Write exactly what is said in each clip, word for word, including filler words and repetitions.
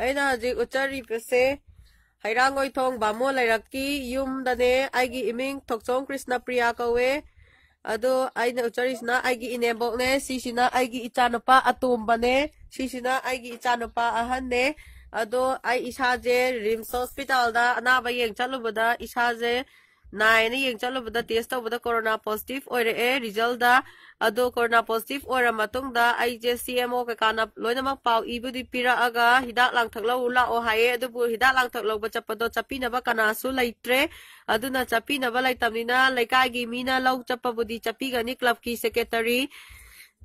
ꯑꯩꯅ ꯍꯧꯖꯤꯛ ꯎꯠꯆꯔꯤꯕꯁꯦ ꯍꯩꯔꯥꯡꯒꯣꯏꯊꯣꯡ ꯕꯥꯃꯣꯟ ꯂꯩꯔꯛꯀꯤ ꯌꯨꯝꯗꯅꯦ꯫ ꯑꯩꯒꯤ ꯏꯃꯤꯡ ꯊꯣꯛꯆꯣꯝ ꯀ꯭ꯔꯤꯁꯅ ꯄ꯭ꯔꯤꯌꯥ ꯀꯧꯋꯦ꯫ ꯑꯗꯣ ꯑꯩꯅ ꯎꯠꯆꯔꯤꯁꯤꯅ ꯑꯩꯒꯤ ꯏꯅꯦꯝꯕꯣꯛꯅꯦ, ꯁꯤꯁꯤꯅ ꯑꯩꯒꯤ ꯏꯆꯥꯅꯨꯄꯥ ꯑꯇꯣꯝꯕꯅꯦ, ꯁꯤꯁꯤꯅ ꯑꯩꯒꯤ ꯏꯆꯥꯅꯨꯄꯥ ꯑꯍꯟꯅꯦ꯫ ꯑꯗꯣ ꯑꯩ ꯏꯁꯥꯁꯦ ꯔꯤꯝꯁ ꯍꯣꯁꯄꯤꯇꯥꯜꯗ ꯑꯅꯥꯕ ꯌꯦꯡ ꯆꯠꯂꯨꯕꯗ ꯏꯁꯥꯁꯦ ꯅꯥꯏꯅ ꯌꯦꯡ ꯆꯠꯂꯨꯕꯗ ꯇꯦꯁ ꯇꯧꯕꯗ ꯀꯣꯔꯣꯅꯥ ꯄꯣꯖꯤꯇꯤꯚ ꯑꯣꯏꯔꯛꯑꯦ ꯔꯤꯖꯜꯗ꯫ ꯑꯗꯣ ꯀꯣꯔꯣꯅꯥ ꯄꯣꯖꯤꯇꯤꯚ ꯑꯣꯏꯔ ꯃꯇꯨꯡꯗ ꯑꯩꯁꯦ ꯁꯤ ꯑꯦꯝ ꯑꯣ ꯀꯩꯀꯥꯅ ꯂꯣꯏꯅꯃꯛ ꯄꯥꯎ ꯏꯕꯨꯗꯤ ꯄꯤꯔꯛꯑꯒ ꯍꯤꯗꯥꯛ ꯂꯥꯡꯊꯛ ꯂꯧꯔꯨ ꯂꯥꯛꯑꯣ ꯍꯥꯏꯌꯦ꯫ ꯑꯗꯨꯕꯨ ꯍꯤꯗꯥꯛ ꯂꯥꯡꯊꯛ ꯂꯧꯕ ꯆꯠꯄꯗꯣ ꯆꯠꯄꯤꯅꯕ ꯀꯅꯥꯁꯨ ꯂꯩꯇ꯭ꯔꯦ꯫ ꯑꯗꯨꯅ ꯆꯠꯄꯤꯅꯕ ꯂꯩꯇꯕꯅꯤꯅ ꯂꯩꯀꯥꯏꯒꯤ ꯃꯤꯅ ꯂꯧ ꯆꯠꯄꯕꯨꯗꯤ ꯆꯠꯄꯤꯒꯅꯤ꯫ ꯀ꯭ꯂꯕꯀꯤ ꯁꯦꯀ꯭ꯔꯦꯇꯔꯤ,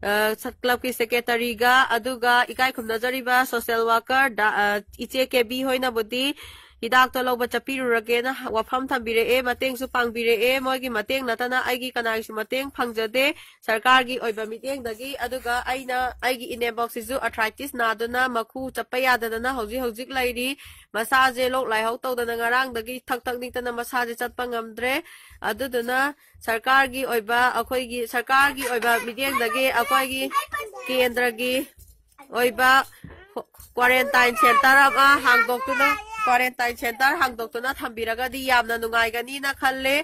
ꯑ, ꯁ-, ꯀ꯭ꯂꯕꯀꯤ ꯁꯦꯀ꯭ꯔꯦꯇꯔꯤꯒ ꯑꯗꯨꯒ ꯏꯀꯥꯏ ꯈꯨꯝꯅꯖꯔꯤꯕ ꯁꯣꯁꯦꯜ ꯋꯥꯀꯔ ꯗ-, ꯑ, ꯏꯆꯦ ꯀꯦꯕꯤ ꯍꯣꯏꯅꯕꯨꯗꯤ ꯍꯤꯗꯥꯛꯇꯣ ꯂꯧꯕ ꯆꯠꯄꯤꯔꯨꯔꯒꯦꯅ ꯋꯥꯐꯝ ꯊꯝꯕꯤꯔꯛꯑꯦ, ꯃꯇꯦꯡꯁꯨ ꯄꯥꯡꯕꯤꯔꯛꯑꯦ꯫ ꯃꯣꯏꯒꯤ ꯃꯇꯦꯡ ꯅꯠꯇꯅ ꯑꯩꯒꯤ ꯀꯅꯥꯒꯤꯁꯨ ꯃꯇꯦꯡ ꯐꯪꯖꯗꯦ ꯁꯔꯀꯥꯔꯒꯤ ꯑꯣꯏꯕ ꯃꯤꯠꯌꯦꯡꯗꯒꯤ꯫ ꯑꯗꯨꯒ ꯑꯩꯅ ꯑꯩꯒꯤ ꯏꯅꯦꯝꯕꯣꯛꯁꯤꯁꯨ ꯑꯔꯊ꯭ꯔꯥꯏꯇꯤꯁ ꯅꯥꯗꯨꯅ ꯃꯈꯨ ꯆꯠꯄ ꯌꯥꯗꯗꯅ ꯍꯧꯖꯤꯛ ꯍꯧꯖꯤꯛ ꯂꯩꯔꯤ꯫ ꯃꯁꯥꯁꯦ ꯂꯣꯛ ꯂꯥꯏꯍꯧ ꯇꯧꯗꯅ ꯉꯔꯥꯡꯗꯒꯤ ꯊꯛ ꯊꯛ ꯅꯤꯛꯇꯅ ꯃꯁꯥꯁꯦ ꯆꯠꯄ ꯉꯝꯗ꯭ꯔꯦ꯫ ꯑꯗꯨꯗꯨꯅ ꯁꯔꯀꯥꯔꯒꯤ ꯑꯣꯏꯕ, ꯑꯩꯈꯣꯏꯒꯤ ꯁꯔꯀꯥꯔꯒꯤ ꯑꯣꯏꯕ ꯃꯤꯠꯌꯦꯡꯗꯒꯤ ꯑꯩꯈꯣꯏꯒꯤ ꯀꯦꯟꯗ꯭ꯔꯒꯤ ꯑꯣꯏꯕ quarantine centre ꯑꯃ ꯍꯥꯡꯗꯣꯛꯇꯨꯅ, quarantine centre ꯍꯥꯡꯗꯣꯛꯇꯨꯅ ꯊꯝꯕꯤꯔꯒꯗꯤ ꯌꯥꯝꯅ ꯅꯨꯡꯉꯥꯏꯒꯅꯤꯅ ꯈꯜꯂꯦ꯫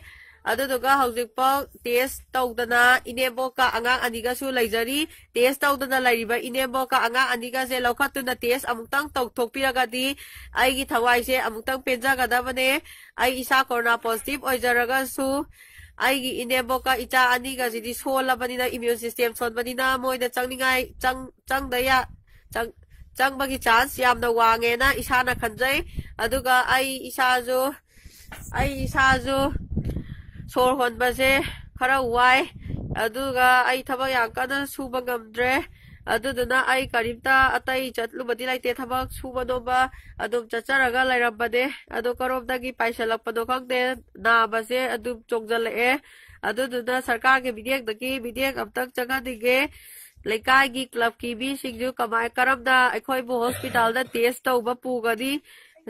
ꯑꯗꯨꯗꯨꯒ ꯍꯧꯖꯤꯛꯐꯥꯎ ꯇꯦꯁ ꯇꯧꯗꯅ ꯏꯅꯦꯝꯕꯣꯛꯀ ꯑꯉꯥꯡ ꯑꯅꯤꯒꯁꯨ ꯂꯩꯖꯔꯤ꯫ ꯇꯦꯁ ꯇꯧꯗꯅ ꯂꯩꯔꯤꯕ ꯏꯅꯦꯝꯕꯣꯛꯀ ꯑꯉꯥꯡ ꯑꯅꯤꯒꯁꯦ ꯂꯧꯈꯠꯇꯨꯅ ꯇꯦꯁ ꯑꯃꯨꯛꯇꯪ ꯇꯧꯊꯣꯛꯄꯤꯔꯒꯗꯤ ꯑꯩꯒꯤ ꯊꯋꯥꯏꯁꯦ ꯑꯃꯨꯛꯇꯪ ꯄꯦꯟꯖꯒꯗꯕꯅꯦ꯫ ꯑꯩ ꯏꯁꯥ ꯀꯣꯔꯣꯅꯥ ꯄꯣꯖꯤꯇꯤꯚ ꯑꯣꯏꯖꯔꯒꯁꯨ ꯑꯩꯒꯤ ꯏꯅꯦꯝꯕꯣꯛꯀ ꯏꯆꯥ ꯑꯅꯤꯒꯁꯤꯗꯤ ꯁꯣꯜꯂꯕꯅꯤꯅ, ꯏꯃ꯭ꯌꯨꯟ ꯁꯤꯁꯇꯦꯝ ꯁꯣꯟꯕꯅꯤꯅ ꯃꯣꯏꯗ ꯆꯪꯅꯤꯡꯉꯥꯏ, ꯆꯪ-, ꯆꯪꯗ ꯌꯥ-, ꯆꯪ-, ꯆꯪꯕꯒꯤ ꯆꯥꯟꯁ ꯌꯥꯝꯅ ꯋꯥꯡꯉꯦꯅ ꯏꯁꯥꯅ ꯈꯟꯖꯩ꯫ ꯑꯗꯨꯒ ꯑꯩ ꯏꯁꯥꯁꯨ, ꯑꯩ ꯏꯁꯥꯁꯨ ꯁꯣꯔ ꯍꯣꯟꯕꯁꯦ ꯈꯔ ꯋꯥꯏ꯫ ꯑꯗꯨꯒ ꯑꯩ ꯊꯕꯛ ꯌꯥꯝ ꯀꯟꯅ ꯁꯨꯕ ꯉꯝꯗ꯭ꯔꯦ꯫ ꯑꯗꯨꯗꯨꯅ ꯑꯩ ꯀꯔꯤꯝꯇ ꯑꯇꯩ ꯆꯠꯂꯨꯕꯗꯤ ꯂꯩꯇꯦ꯫ ꯊꯕꯛ ꯁꯨꯕ ꯅꯣꯝꯕ ꯑꯗꯨꯝ ꯆꯠꯆꯔꯒ ꯂꯩꯔꯝꯕꯅꯦ꯫ ꯑꯗꯣ ꯀꯔꯣꯝꯗꯒꯤ ꯄꯥꯏꯁꯜꯂꯛꯄꯅꯣ ꯈꯪꯗꯦ, ꯅꯥꯕꯁꯦ ꯑꯗꯨꯝ ꯆꯣꯡꯖꯜꯂꯛꯑꯦ꯫ ꯑꯗꯨꯗꯨꯅ ꯁꯔꯀꯥꯔꯒꯤ ꯃꯤꯠꯌꯦꯡꯗꯒꯤ ꯃꯤꯠꯌꯦꯡ ꯑꯝꯇꯪ ꯆꯪꯍꯟꯅꯤꯡꯉꯦ꯫ ꯂꯩꯀꯥꯏꯒꯤ ꯀ꯭ꯂꯕꯀꯤ ꯃꯤꯁꯤꯡꯁꯨ ꯀꯃꯥꯏ, ꯀꯔꯝꯅ ꯑꯩꯈꯣꯏꯕꯨ ꯍꯣꯁꯄꯤꯇꯥꯜꯗ ꯇꯦꯁ ꯇꯧꯕ ꯄꯨꯒꯅꯤ?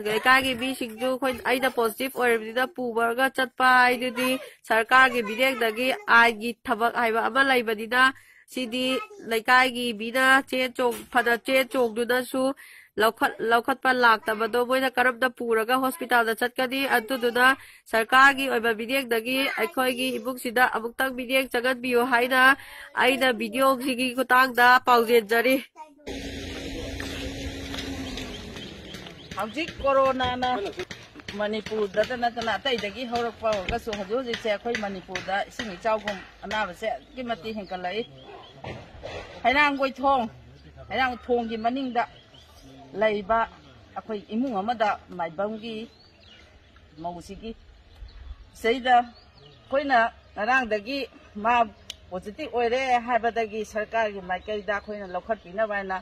ꯂꯩꯀꯥꯏꯒꯤ ꯃꯤꯁꯤꯡꯁꯨ ꯑꯩꯈꯣꯏ, ꯑꯩꯅ ꯄꯣꯖꯤꯇꯤꯚ ꯑꯣꯏꯔꯕꯅꯤꯅ ꯄꯨꯕꯒ ꯆꯠꯄ ꯍꯥꯏꯗꯨꯗꯤ ꯁꯔꯀꯥꯔꯒꯤ ꯃꯤꯠꯌꯦꯡꯗꯒꯤ ꯑꯥꯏꯟꯒꯤ ꯊꯕꯛ ꯍꯥꯏꯕ ꯑꯃ ꯂꯩꯕꯅꯤꯅ, ꯁꯤꯗꯤ ꯂꯩꯀꯥꯏꯒꯤ ꯃꯤꯅ ꯆꯦ ꯆꯣꯡ-, ꯐꯅ ꯆꯦ ꯆꯣꯡꯗꯨꯅꯁꯨ ꯂꯧꯈꯠ ꯂꯧꯈꯠꯄ ꯂꯥꯛꯇꯕꯗꯣ ꯃꯣꯏꯅ ꯀꯔꯝꯅ ꯄꯨꯔꯒ ꯍꯣꯁꯄꯤꯇꯥꯜꯗ ꯆꯠꯀꯅꯤ? ꯑꯗꯨꯗꯨꯅ ꯁꯔꯀꯥꯔꯒꯤ ꯑꯣꯏꯕ ꯃꯤꯠꯌꯦꯡꯗꯒꯤ ꯑꯩꯈꯣꯏꯒꯤ ꯏꯃꯨꯡꯁꯤꯗ ꯑꯃꯨꯛꯇꯪ ꯃꯤꯠꯌꯦꯡ ꯆꯪꯍꯟꯕꯤꯌꯨ ꯍꯥꯏꯅ ꯑꯩꯅ ꯚꯤꯗꯤꯑꯣꯁꯤꯒꯤ ꯈꯨꯠꯊꯥꯡꯗ ꯄꯥꯎꯖꯦꯟꯖꯔꯤ꯫ ꯍꯧꯖꯤꯛ ꯀꯣꯔꯣꯅꯥꯅ ꯃꯅꯤꯄꯨꯔꯗꯇ ꯅꯠꯇꯅ ꯑꯇꯩꯗꯒꯤ ꯍꯧꯔꯛꯄ ꯑꯣꯏꯔꯒꯁꯨ, ꯍꯧꯖꯤꯛ ꯍꯧꯖꯤꯛꯁꯦ ꯑꯩꯈꯣꯏ ꯃꯅꯤꯄꯨꯔꯗ ꯏꯁꯤꯡ ꯏꯆꯥꯎꯒꯨꯝ ꯑꯅꯥꯕꯁꯦ ꯑꯗꯨꯛꯀꯤ ꯃꯇꯤꯛ ꯍꯦꯟꯒꯠꯂꯛꯏ꯫ ꯍꯩꯔꯥꯡꯒꯣꯏ ꯊꯣꯡ, ꯍꯩꯔꯥꯡ ꯊꯣꯡꯒꯤ ꯃꯅꯤꯡꯗ ꯂꯩꯕ ꯑꯩꯈꯣꯏ ꯏꯃꯨꯡ ꯑꯃꯗ ꯃꯥꯏꯕꯝꯒꯤ ꯃꯧꯁꯤꯒꯤ ꯁꯤꯗꯩꯗ ꯑꯩꯈꯣꯏꯅ ꯉꯔꯥꯡꯗꯒꯤ ꯃꯥ ꯄꯣꯖꯤꯇꯤꯚ ꯑꯣꯏꯔꯦ ꯍꯥꯏꯕꯗꯒꯤ ꯁꯔꯀꯥꯔꯒꯤ ꯃꯥꯏꯀꯩꯗ ꯑꯩꯈꯣꯏꯅ ꯂꯧꯈꯠꯄꯤꯅꯕ ꯍꯥꯏꯅ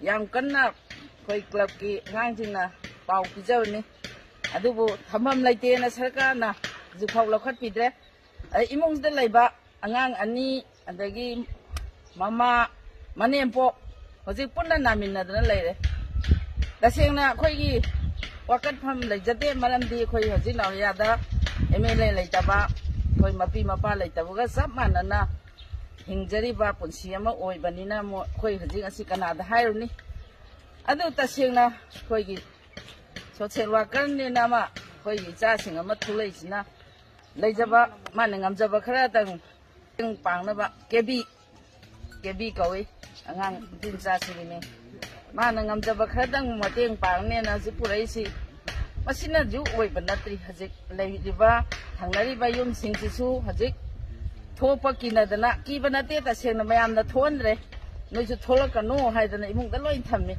ꯌꯥꯝ ꯀꯟꯅ ꯑꯩꯈꯣꯏ ꯀ꯭ꯂꯕꯀꯤ ꯑꯉꯥꯡꯁꯤꯡꯅ ꯄꯥꯎ ꯄꯤꯖꯕꯅꯤ꯫ ꯑꯗꯨꯕꯨ ꯊꯝꯐꯝ ꯂꯩꯇꯦꯅ ꯁꯔꯀꯥꯔꯅ ꯍꯧꯖꯤꯛꯐꯥꯎ ꯂꯧꯈꯠꯄꯤꯗ꯭ꯔꯦ꯫ ꯑꯗꯩ ꯏꯃꯨꯡꯁꯤꯗ ꯂꯩꯕ ꯑꯉꯥꯡ ꯑꯅꯤ, ꯑꯗꯒꯤ ꯃꯃꯥ, ꯃꯅꯦꯝꯄꯣꯛ ꯍꯧꯖꯤꯛ ꯄꯨꯟꯅ ꯅꯥꯃꯤꯟꯅꯗꯅ ꯂꯩꯔꯦ꯫ ꯇꯁꯦꯡꯅ ꯑꯩꯈꯣꯏꯒꯤ ꯋꯥꯀꯠꯐꯝ ꯂꯩꯖꯗꯦ, ꯃꯔꯝꯗꯤ ꯑꯩꯈꯣꯏ ꯍꯧꯖꯤꯛ ꯅꯥꯎꯔꯤꯌꯥꯗ ꯑꯦꯝ ꯑꯦꯜ ꯑꯦ ꯂꯩꯇꯕ, ꯑꯩꯈꯣꯏ ꯃꯄꯤ ꯃꯄꯥ ꯂꯩꯇꯕꯒ ꯆꯞ ꯃꯥꯟꯅꯅ ꯍꯤꯡꯖꯔꯤꯕ ꯄꯨꯟꯁꯤ ꯑꯃ ꯑꯣꯏꯕꯅꯤꯅ, ꯃꯣ-, ꯑꯩꯈꯣꯏ ꯍꯧꯖꯤꯛ ꯑꯁꯤ ꯀꯅꯥꯗ ꯍꯥꯏꯔꯨꯅꯤ? ꯑꯗꯨ ꯇꯁꯦꯡꯅ ꯑꯩꯈꯣꯏꯒꯤ ꯁꯣꯁꯦꯜ ꯋꯥꯀꯔꯅꯦꯅ ꯑꯃ ꯑꯩꯈꯣꯏꯒꯤ ꯏꯆꯥꯁꯤꯡ ꯑꯃ ꯊꯣꯛꯂꯛꯏꯁꯤꯅ ꯂꯩꯖꯕ, ꯃꯥꯅ ꯉꯝꯖꯕ ꯈꯔꯗꯪ ꯃꯇꯦꯡ ꯄꯥꯡꯅꯕ, ꯀꯦꯕꯤ, ꯀꯦꯕꯤ ꯀꯧꯏ, ꯑꯉꯥꯡ ꯅꯨꯄꯤ ꯃꯆꯥꯁꯤꯡꯒꯤꯅꯤ꯫ ꯃꯥꯅ ꯉꯝꯖꯕ ꯈꯔꯗꯪ ꯃꯇꯦꯡ ꯄꯥꯡꯅꯦꯅ ꯍꯧꯖꯤꯛ ꯄꯨꯔꯛꯏꯁꯤ, ꯃꯁꯤꯅꯁꯨ ꯑꯣꯏꯕ ꯅꯠꯇ꯭ꯔꯤ꯫ ꯍꯧꯖꯤꯛ ꯂꯩꯔꯤꯕ ꯊꯪꯅꯔꯤꯕ ꯌꯨꯝꯁꯤꯡꯁꯤꯁꯨ ꯍꯧꯖꯤꯛ ꯊꯣꯛꯄ ꯀꯤꯅꯗꯅ, ꯀꯤꯕ ꯅꯠꯇꯦ, ꯇꯁꯦꯡꯅ ꯃꯌꯥꯝꯅ ꯊꯣꯛꯍꯟꯗ꯭ꯔꯦ, ꯅꯣꯏꯁꯨ ꯊꯣꯛꯂꯛꯀꯅꯨ ꯍꯥꯏꯗꯅ ꯏꯃꯨꯡꯗ ꯂꯣꯏ ꯊꯝꯃꯤ꯫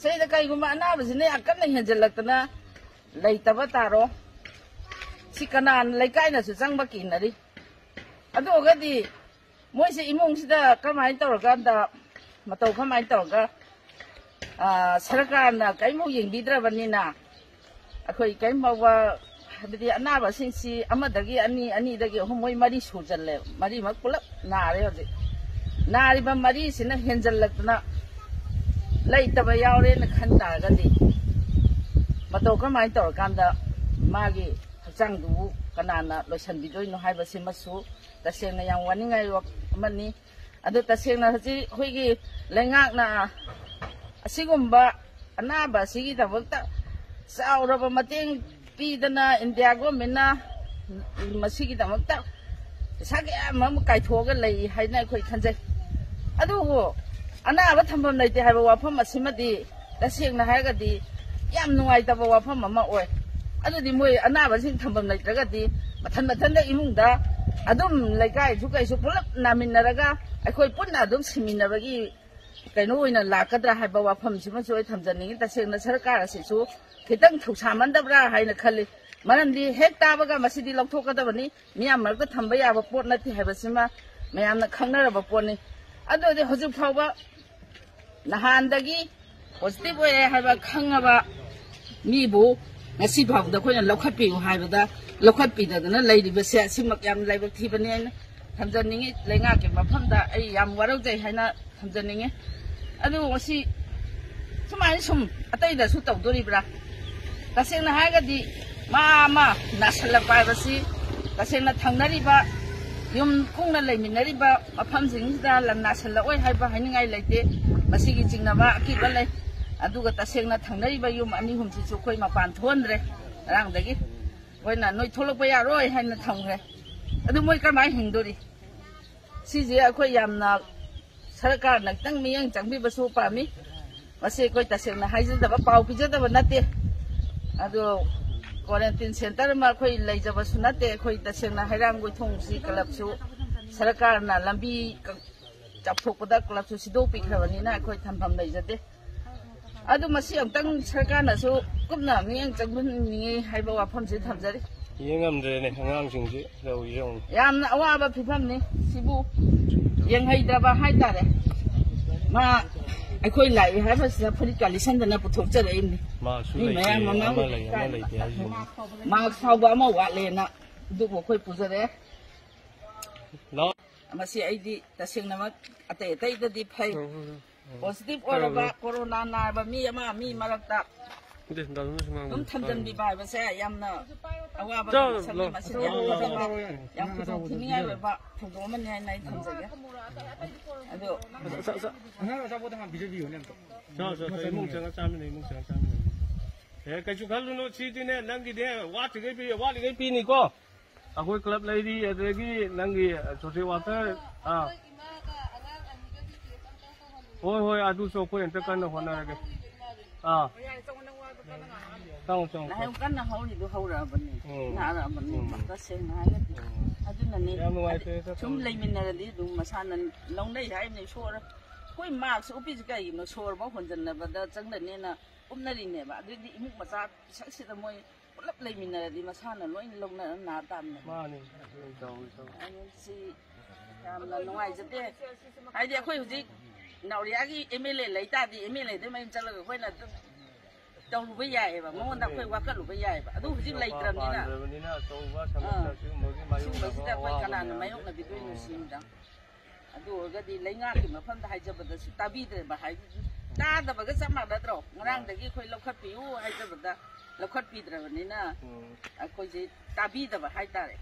ꯁꯤꯗ ꯀꯩꯒꯨꯝꯕ ꯑꯅꯥꯕꯁꯤꯅ ꯌꯥꯝ ꯀꯟꯅ ꯍꯦꯟꯖꯜꯂꯛꯇꯅ ꯂꯩꯇꯕ ꯇꯥꯔꯣ, ꯁꯤ ꯀꯅꯥꯅ, ꯂꯩꯀꯥꯏꯅꯁꯨ ꯆꯪꯕ ꯀꯤꯅꯔꯤ꯫ ꯑꯗꯨ ꯑꯣꯏꯔꯒꯗꯤ ꯃꯣꯏꯁꯦ ꯏꯃꯨꯡꯁꯤꯗ ꯀꯃꯥꯏꯅ ꯇꯧꯔꯀꯥꯟꯗ, ꯃꯇꯧ ꯀꯃꯥꯏꯅ ꯇꯧꯔꯒ, ꯑꯥ, ꯁꯔꯀꯥꯔꯅ ꯀꯔꯤꯝꯐꯥꯎ ꯌꯦꯡꯕꯤꯗ꯭ꯔꯕꯅꯤꯅ, ꯑꯩꯈꯣꯏ ꯀꯔꯤꯝ ꯐꯥꯎꯕ, ꯍꯥꯏꯕꯗꯤ ꯑꯅꯥꯕꯁꯤꯡꯁꯤ ꯑꯃꯗꯒꯤ ꯑꯅꯤ, ꯑꯅꯤꯗꯒꯤ ꯑꯍꯨꯝ, ꯃꯣꯏ ꯃꯔꯤ ꯁꯨꯖꯜꯂꯦ, ꯃꯔꯤꯃꯛ ꯄꯨꯂꯞ ꯅꯥꯔꯦ ꯍꯧꯖꯤꯛ꯫ ꯅꯥꯔꯤꯕ ꯃꯔꯤꯁꯤꯅ ꯍꯦꯟꯖꯜꯂꯛꯇꯅ ꯂꯩꯇꯕ ꯌꯥꯎꯔꯦꯅ ꯈꯟ ꯇꯥꯔꯒꯗꯤ, ꯃꯇꯧ ꯀꯔꯝꯍꯥꯏꯅ ꯇꯧꯔꯀꯥꯟꯗ ꯃꯥꯒꯤ ꯍꯛꯆꯥꯡꯗꯨꯕꯨ ꯀꯅꯥꯅ ꯂꯣꯏꯁꯤꯟꯕꯤꯗꯣꯏꯅꯣ ꯍꯥꯏꯕꯁꯤꯃꯁꯨ ꯇꯁꯦꯡꯅ ꯌꯥꯝ ꯋꯥꯅꯤꯡꯉꯥꯏ ꯑꯃꯅꯤ꯫ ꯑꯗꯨ ꯇꯁꯦꯡꯅ ꯍꯧꯖꯤꯛ ꯑꯩꯈꯣꯏꯒꯤ ꯂꯩꯉꯥꯛꯅ ꯑꯁꯤꯒꯨꯝꯕ ꯑꯅꯥꯕ ꯑꯁꯤꯒꯤꯗꯃꯛꯇ ꯆꯥꯎꯔꯕ ꯃꯇꯦꯡ ꯄꯤꯗꯅ ꯏꯟꯗꯤꯌꯥ ꯒꯣꯔꯃꯦꯟꯅ ꯃꯁꯤꯒꯤꯗꯃꯛꯇ ꯄꯩꯁꯥ ꯀꯌꯥ ꯑꯃ ꯀꯥꯏꯊꯣꯛꯑꯒ ꯂꯩ ꯍꯥꯏꯅ ꯑꯩꯈꯣꯏ ꯈꯟꯖꯩ꯫ ꯑꯗꯨꯕꯨ ꯑꯅꯥꯕ ꯊꯝꯐꯝ ꯂꯩꯇꯦ ꯍꯥꯏꯕ ꯋꯥꯐꯝ ꯑꯁꯤꯃꯗꯤ ꯇꯁꯦꯡꯅ ꯍꯥꯏꯔꯒꯗꯤ ꯌꯥꯝ ꯅꯨꯡꯉꯥꯏꯇꯕ ꯋꯥꯐꯝ ꯑꯃ ꯑꯣꯏ꯫ ꯑꯗꯨꯗꯤ ꯃꯣꯏ ꯑꯅꯥꯕꯁꯤꯡ ꯊꯝꯐꯝ ꯂꯩꯇ꯭ꯔꯒꯗꯤ ꯃꯊꯟ ꯃꯊꯟꯗ ꯏꯃꯨꯡꯗ ꯑꯗꯨꯝ ꯂꯩꯀꯥꯏꯁꯨ ꯀꯩꯁꯨ ꯄꯨꯂꯞ ꯅꯥꯃꯤꯟꯅꯔꯒ ꯑꯩꯈꯣꯏ ꯄꯨꯟꯅ ꯑꯗꯨꯝ ꯁꯤꯃꯤꯟꯅꯕꯒꯤ ꯀꯩꯅꯣ ꯑꯣꯏꯅ ꯂꯥꯛꯀꯗ꯭ꯔꯥ ꯍꯥꯏꯕ ꯋꯥꯐꯝꯁꯤꯃꯁꯨ ꯑꯩ ꯊꯝꯖꯅꯤꯡꯉꯤ꯫ ꯇꯁꯦꯡꯅ ꯁꯔꯀꯥꯔ ꯑꯁꯤꯁꯨ ꯈꯤꯇꯪ ꯊꯧꯁꯥꯃꯟꯗꯕ꯭ꯔꯥ ꯍꯥꯏꯅ ꯈꯜꯂꯤ꯫ ꯃꯔꯝꯗꯤ ꯍꯦꯛ ꯇꯥꯕꯒ ꯃꯁꯤꯗꯤ ꯂꯧꯊꯣꯛꯀꯗꯕꯅꯤ, ꯃꯤꯌꯥꯝ ꯃꯔꯛꯇ ꯊꯝꯕ ꯌꯥꯕ ꯄꯣꯠ ꯅꯠꯇꯦ ꯍꯥꯏꯕꯁꯤꯃ ꯃꯌꯥꯝꯅ ꯈꯪꯅꯔꯕ ꯄꯣꯠꯅꯤ꯫ ꯑꯗꯨꯗꯤ ꯍꯧꯖꯤꯛ ꯐꯥꯎꯕ ꯅꯍꯥꯟꯗꯒꯤ ꯄꯣꯖꯤꯇꯤꯚ ꯑꯣꯏꯔꯦ ꯍꯥꯏꯕ ꯈꯪꯉꯕ ꯃꯤꯕꯨ ꯉꯁꯤ ꯐꯥꯎꯕꯗ ꯑꯩꯈꯣꯏꯅ ꯂꯧꯈꯠꯄꯤꯌꯨ ꯍꯥꯏꯕꯗ ꯂꯧꯈꯠꯄꯤꯗꯗꯅ ꯂꯩꯔꯤꯕꯁꯦ ꯑꯁꯤꯃꯛ ꯌꯥꯝ ꯂꯥꯏꯕꯛ ꯊꯤꯕꯅꯤ ꯍꯥꯏꯅ ꯊꯝꯖꯅꯤꯡꯉꯤ꯫ ꯂꯩꯉꯥꯛꯀꯤ ꯃꯐꯝꯗ ꯑꯩ ꯌꯥꯝ ꯋꯥꯔꯧꯖꯩ ꯍꯥꯏꯅ ꯊꯝꯖꯅꯤꯡꯉꯤ꯫ ꯑꯗꯨ ꯃꯁꯤ ꯁꯨꯃꯥꯏꯅ ꯁꯨꯝ ꯑꯇꯩꯗꯁꯨ ꯇꯧꯗꯣꯔꯤꯕ꯭ꯔꯥ? ꯇꯁꯦꯡꯅ ꯍꯥꯏꯔꯒꯗꯤ ꯃꯥ ꯑꯃ ꯅꯥꯁꯤꯜꯂꯛꯄ ꯍꯥꯏꯕꯁꯤ ꯇꯁꯦꯡꯅ ꯊꯪꯅꯔꯤꯕ ꯌꯨꯝ ꯀꯨꯡꯅ ꯂꯩꯃꯤꯟꯅꯔꯤꯕ ꯃꯐꯝꯁꯤꯡꯁꯤꯗ ꯂꯝ ꯅꯥꯁꯤꯜꯂꯛꯑꯣꯏ ꯍꯥꯏꯕ ꯍꯥꯏꯅꯤꯡꯉꯥꯏ ꯂꯩꯇꯦ꯫ ꯃꯁꯤꯒꯤ ꯆꯤꯡꯅꯕ ꯑꯀꯤꯕ ꯂꯩ꯫ ꯑꯗꯨꯒ ꯇꯁꯦꯡꯅ ꯊꯪꯅꯔꯤꯕ ꯌꯨꯝ ꯑꯅꯤ ꯑꯍꯨꯝꯁꯤꯁꯨ ꯑꯩꯈꯣꯏ ꯃꯄꯥꯟ ꯊꯣꯛꯍꯟꯗ꯭ꯔꯦ ꯉꯔꯥꯡꯗꯒꯤ꯫ ꯑꯩꯈꯣꯏꯅ ꯅꯣꯏ ꯊꯣꯛꯂꯛꯄ ꯌꯥꯔꯣꯏ ꯍꯥꯏꯅ ꯊꯝꯈ꯭ꯔꯦ꯫ ꯑꯗꯨ ꯃꯣꯏ ꯀꯔꯝꯍꯥꯏꯅ ꯍꯤꯡꯗꯣꯔꯤ? ꯁꯤꯁꯦ ꯑꯩꯈꯣꯏ ꯌꯥꯝꯅ ꯁꯔꯀꯥꯔꯅ ꯈꯤꯇꯪ ꯃꯤꯠꯌꯦꯡ ꯆꯪꯕꯤꯕꯁꯨ ꯄꯥꯝꯃꯤ꯫ ꯃꯁꯤ ꯑꯩꯈꯣꯏ ꯇꯁꯦꯡꯅ ꯍꯥꯏꯖꯗꯕ, ꯄꯥꯎ ꯄꯤꯖꯗꯕ ꯅꯠꯇꯦ꯫ ꯑꯗꯣ ꯀ꯭ꯋꯥꯔꯦꯟꯇꯤꯟ ꯁꯦꯟꯇꯔ ꯑꯃ ꯑꯩꯈꯣꯏ ꯂꯩꯖꯕꯁꯨ ꯅꯠꯇꯦ꯫ ꯑꯩꯈꯣꯏ ꯇꯁꯦꯡꯅ ꯍꯩꯔꯥꯡꯒꯣꯏꯊꯣꯡꯁꯤ ꯀ꯭ꯂꯕꯁꯨ ꯁꯔꯀꯥꯔꯅ ꯂꯝꯕꯤ ꯀ-, ꯆꯥꯎꯊꯣꯛꯄꯗ ꯀ꯭ꯂꯕꯁꯨ ꯁꯤꯗꯣꯛꯄꯤꯈ꯭ꯔꯕꯅꯤꯅ ꯑꯩꯈꯣꯏ ꯊꯝꯐꯝ ꯂꯩꯖꯗꯦ꯫ ꯑꯗꯨ ꯃꯁꯤ ꯑꯃꯨꯛꯇꯪ ꯁꯔꯀꯥꯔꯅꯁꯨ ꯀꯨꯞꯅ ꯃꯤꯠꯌꯦꯡ ꯆꯪꯍꯟꯅꯤꯡꯉꯤ ꯍꯥꯏꯕ ꯋꯥꯐꯝꯁꯤ ꯊꯝꯖꯔꯤ꯫ ꯌꯦꯡ ꯉꯝꯗ꯭ꯔꯦꯅꯦ ꯑꯉꯥꯡꯁꯤꯡꯁꯤ ꯇꯧꯔꯤꯁꯦ ꯌꯦꯡꯉꯨ꯫ ꯌꯥꯝꯅ ꯑꯋꯥꯕ ꯐꯤꯕꯝꯅꯤ꯫ ꯁꯤꯕꯨ ꯌꯦꯡꯍꯩꯗ꯭ꯔꯕ ꯍꯥꯏꯇꯥꯔꯦ꯫ ꯃꯥ ꯑꯩꯈꯣꯏ ꯂꯥꯛꯏ ꯍꯥꯏꯕꯁꯤꯗ ꯐꯨꯔꯤꯠꯀ ꯂꯤꯠꯁꯟꯗꯅ ꯄꯨꯊꯣꯛꯆꯔꯛꯏꯕꯅꯤ꯫ ꯃꯥꯁꯨ ꯃꯤ ꯂꯩꯇꯦ, ꯃꯌꯥꯝ ꯑꯃ ꯑꯃ ꯂꯩ, ꯑꯃ ꯂꯩꯇꯦ ꯍꯥꯏꯁꯤꯅꯤ꯫ ꯃꯥꯛꯁ ꯐꯥꯎꯕ ꯑꯃ ꯋꯥꯠꯂꯦꯅ ꯑꯗꯨꯕꯨ ꯑꯩꯈꯣꯏ ꯄꯨꯖꯔꯛꯑꯦ꯫ ꯂꯥꯎ꯫ ꯃꯁꯤ ꯑꯩꯗꯤ ꯇꯁꯦꯡꯅꯃꯛ ꯑꯇꯩ ꯑꯇꯩꯗꯗꯤ ꯐꯩ꯫ ꯎꯝ, ꯎꯝ, ꯎꯝ꯫ ꯄꯣꯖꯤꯇꯤꯚ ꯑꯣꯏꯔꯕ ꯀꯣꯔꯣꯅꯥ ꯅꯥꯔꯕ ꯃꯤ ꯑꯃ ꯃꯤ ꯃꯔꯛꯇ ꯈꯪꯗꯦ, ꯗꯥ ꯖꯣꯟꯁ ꯉꯥꯡꯕꯗꯣ꯫ ꯑꯗꯨꯝ ꯊꯝꯖꯤꯟꯕꯤꯕ ꯍꯥꯏꯕꯁꯦ ꯌꯥꯝꯅ ꯑꯋꯥꯕ ꯆꯥꯎ, ꯊꯕꯛ ꯁꯛꯅꯤ꯫ ꯂꯥꯎ꯫ ꯃꯁꯤꯗꯤ ꯌꯥꯝ ꯐꯖꯕ, ꯌꯥꯝ ꯈꯨꯗꯣꯡ ꯊꯤꯅꯤꯡꯉꯥꯏ ꯑꯣꯏꯕ ꯊꯧꯗꯣꯛ ꯑꯃꯅꯤ ꯍꯥꯏꯅ ꯑꯩ ꯊꯝꯖꯒꯦ꯫ ꯑꯗꯣ ꯆꯥ, ꯆꯥ, ꯆꯥ꯫ ꯑꯉꯥꯡ ꯑꯆꯥꯄꯣꯠ ꯍꯥꯟꯅ ꯄꯤꯖꯕꯤꯌꯨꯅꯦ ꯑꯝꯇ꯫ ꯆꯥꯎ, ꯆꯥꯎ, ꯆꯥꯎ, ꯏꯃꯨꯡ ꯆꯪꯉ ꯆꯥꯃꯤꯟꯅꯩ, ꯏꯃꯨꯡ ꯆꯪꯉ ꯆꯥꯃꯤꯟꯅꯩ꯫ ꯑꯦ, ꯀꯩꯁꯨ ꯈꯜꯂꯨꯅꯨ, ꯁꯤꯗꯤꯅꯦ, ꯅꯪꯒꯤꯗꯤ ꯋꯥꯠꯂꯤꯉꯩ ꯄꯤ-, ꯋꯥꯠꯂꯤꯉꯩ ꯄꯤꯅꯤꯀꯣ꯫ ꯑꯩꯈꯣꯏ ꯀ꯭ꯂꯕ ꯂꯩꯔꯤ, ꯑꯗꯒꯤ ꯅꯪꯒꯤ ꯁꯣꯁꯦꯜ ꯋꯥꯀꯔ, ꯑꯥ꯫ ꯍꯣꯏ, ꯍꯣꯏ, ꯑꯗꯨꯁꯨ ꯑꯩꯈꯣꯏ ꯑꯝꯇ ꯀꯟꯅ ꯍꯣꯠꯅꯔꯒꯦ꯫ ꯑꯥ꯫ ꯆꯪꯉꯣ, ꯆꯪꯉꯣ, ꯂꯥꯏꯍꯧ ꯆꯪꯉꯣ꯫ ꯀꯟꯅ ꯍꯧꯔꯤꯗꯨ ꯍꯧꯔꯛꯑꯕꯅꯤ, ꯎꯝ꯫ ꯅꯥꯔꯛꯑꯕꯅꯤ, ꯎꯝ꯫ ꯇꯁꯦꯡꯅ ꯍꯥꯏꯔꯒꯗꯤ꯫ ꯎꯝ꯫ ꯑꯗꯨꯅꯅꯤ, ꯌꯥꯝ ꯅꯨꯡꯉꯥꯏꯇꯦ, ꯍꯥꯏꯗꯤ ꯁꯨꯝ ꯂꯩꯃꯤꯟꯅꯔꯗꯤ ꯑꯗꯨꯝ ꯃꯁꯥꯅ ꯂꯧꯅꯩ ꯍꯥꯏꯕꯅꯤ, ꯁꯣꯔ꯫ ꯑꯩꯈꯣꯏ ꯃꯥꯛꯁ ꯎꯞꯄꯤꯁꯤ ꯀꯩꯒꯤꯅꯣ? ꯁꯣꯔꯐꯥꯎ ꯍꯣꯟꯖꯟꯅꯕꯗ ꯆꯪꯗꯅꯦꯅ ꯎꯞꯅꯔꯤꯅꯦꯕ꯫ ꯑꯗꯨꯗꯤ ꯏꯃꯨꯡ ꯃꯆꯥ ꯄꯤꯁꯛꯁꯤꯗ ꯃꯣꯏ ꯄꯨꯂꯞ ꯂꯩꯃꯤꯟꯅꯔꯗꯤ ꯃꯁꯥꯅ ꯂꯣꯏꯅ ꯂꯧꯅꯔ ꯅꯥ ꯇꯥꯕꯅꯦ꯫ ꯃꯥꯅꯤ, ꯑꯗꯨ ꯇꯧꯏ, ꯇꯧꯏ꯫ ꯑꯗꯨ ꯁꯤ ꯌꯥꯝꯅ ꯅꯨꯡꯉꯥꯏꯖꯗꯦ꯫ ꯍꯥꯏꯗꯤ ꯑꯩꯈꯣꯏ ꯍꯧꯖꯤꯛ ꯅꯥꯎꯔꯤꯌꯥꯒꯤ ꯑꯦꯝ ꯑꯦꯜ ꯑꯦ ꯂꯩ ꯇꯥꯔꯗꯤ ꯑꯦꯝ ꯑꯦꯜ ꯑꯦꯗꯨ ꯃꯌꯨꯝ ꯆꯠꯂꯒ ꯑꯩꯈꯣꯏꯅ ꯑꯗꯨꯝ ꯇꯧꯔꯨꯕ ꯌꯥꯏꯑꯕ, ꯃꯉꯣꯟꯗ ꯑꯩꯈꯣꯏ ꯋꯥꯀꯠꯂꯨꯕ ꯌꯥꯏꯑꯕ꯫ ꯑꯗꯨ ꯍꯧꯖꯤꯛ ꯂꯩꯇ꯭ꯔꯕꯅꯤꯅ꯫ ꯄꯥꯟꯗ꯭ꯔꯕꯅꯤꯅ ꯑꯆꯧꯕ ꯁꯃꯁ꯭ꯌꯥ ꯑꯥ꯫ ꯁꯤꯒꯨꯝꯕꯒꯤ ꯃꯥꯌꯣꯛꯅꯕ ꯁꯤꯒꯨꯝꯕꯁꯤꯗ ꯑꯩꯈꯣꯏ ꯀꯅꯥꯅ ꯑꯋꯥꯕꯅꯦ꯫ ꯃꯥꯌꯣꯛꯅꯕꯤꯗꯣꯏꯅꯣ ꯎꯝ꯫ ꯁꯤꯅꯤꯗ꯫ ꯑꯗꯨ ꯑꯣꯏꯔꯒꯗꯤ ꯂꯩꯉꯥꯛꯀꯤ ꯃꯐꯝꯗ ꯍꯥꯏꯖꯕꯗꯁꯨ ꯇꯥꯕꯤꯗ꯭ꯔꯦꯕ, ꯍꯥꯏꯕꯗꯤ ꯇꯥꯗꯕꯒ ꯆꯞ ꯃꯥꯟꯅꯗ꯭ꯔꯣ? ꯉꯔꯥꯡꯗꯒꯤ ꯑꯩꯈꯣꯏ ꯂꯧꯈꯠꯄꯤꯌꯨ ꯍꯥꯏꯖꯕꯗ ꯂꯧꯈꯠꯄꯤꯗ꯭ꯔꯕꯅꯤꯅ ꯎꯝ꯫ ꯑꯩꯈꯣꯏꯁꯦ ꯇꯥꯕꯤꯗꯕ ꯍꯥꯏꯇꯥꯔꯦ꯫